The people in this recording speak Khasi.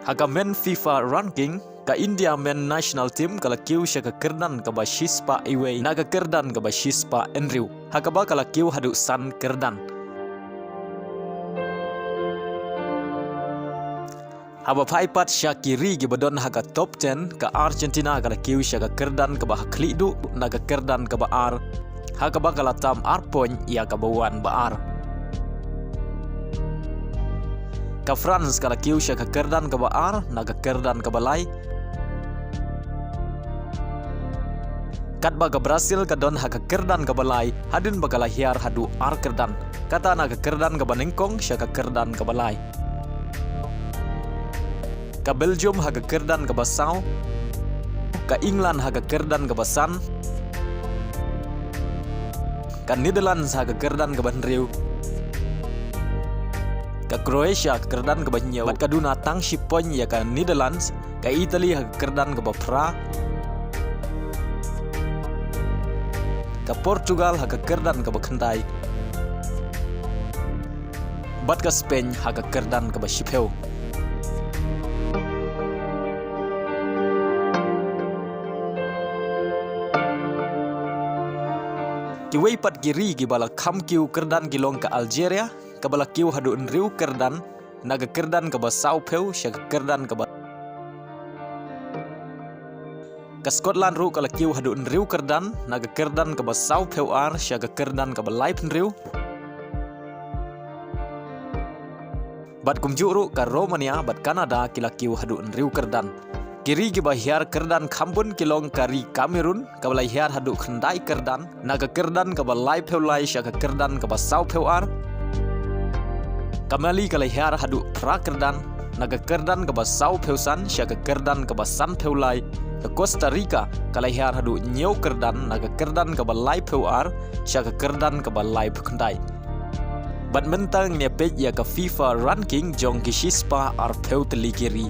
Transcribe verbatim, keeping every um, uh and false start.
Ha ka men FIFA ranking, ka India men national team ka la kiew sha ka kyrdan kaba shispah iwei na ka kyrdan kaba shispah hynriew, ha kaba ka la kiew haduh san kyrdan. Haba phai pat sha ki ri kiba don ha ka top ten, ka Argentina ka la kiew sha ka kyrdan kaba ha khlieh duh na ka kyrdan kaba ar, ha kaba ka la tam ar point ïa kaba wan ba ar. Ka France ka la kiew sha ka kyrdan kaba ar na ka kyrdan kaba lai. Katba ka Brazil ka don ha ka kyrdan kaba lai hadien ba ka la hiar haduh ar kyrdan. Kata na ka kyrdan kaba nyngkong sha ka kyrdan kaba lai. Ka Belgium ha ka kyrdan kaba saw. Ka England ha ka kyrdan kaba san. Ka Netherlands ha ka kyrdan kaba hynriew. Ka Croatia ha ka kyrdan kaba hynñiew. Bad ka duna tang shi point ïa ka Netherlands. Ka Italy ha ka kyrdan kaba phra. Ka Portugal ha ka kyrdan kaba khyndai. Bad ka Spain ha ka kyrdan kaba shiphew. Kiwei pat ki ri kiba la kham kiew kyrdan ki long ka Algeria, kaba la kiew haduh hynriew kyrdan, na ka kyrdan kaba sawphew sha ka kyrdan kaba. Ka Scotland ruh ka la kiew haduh hynriew kyrdan, na ka kyrdan kaba sawphew ar sha ka kyrdan kaba laiphew hynriew. Bad kumjuh ruh ka Romania bad Canada ki la kiew haduh hynriew kyrdan. Ki ri kiba hiar kyrdan kham bun ki long ka ri Cameroon, kaba la hiar haduh khyndai kyrdan, na ka kyrdan kaba laiphew lai sha ka kyrdan kaba sawphew ar. Ka Mali ka la hiar haduh phra kyrdan, na ka kyrdan kaba sawphew san sha ka kyrdan kaba sanphew lai. Ka Costa Rica ka la hiar haduh hynñiew kyrdan, na ka kyrdan kaba laiphew ar sha ka kyrdan kaba laiphew khyndai. Bad mynta ngin ïa peit ïa ka FIFA ranking jong ki shispah arphew tylli ki ri.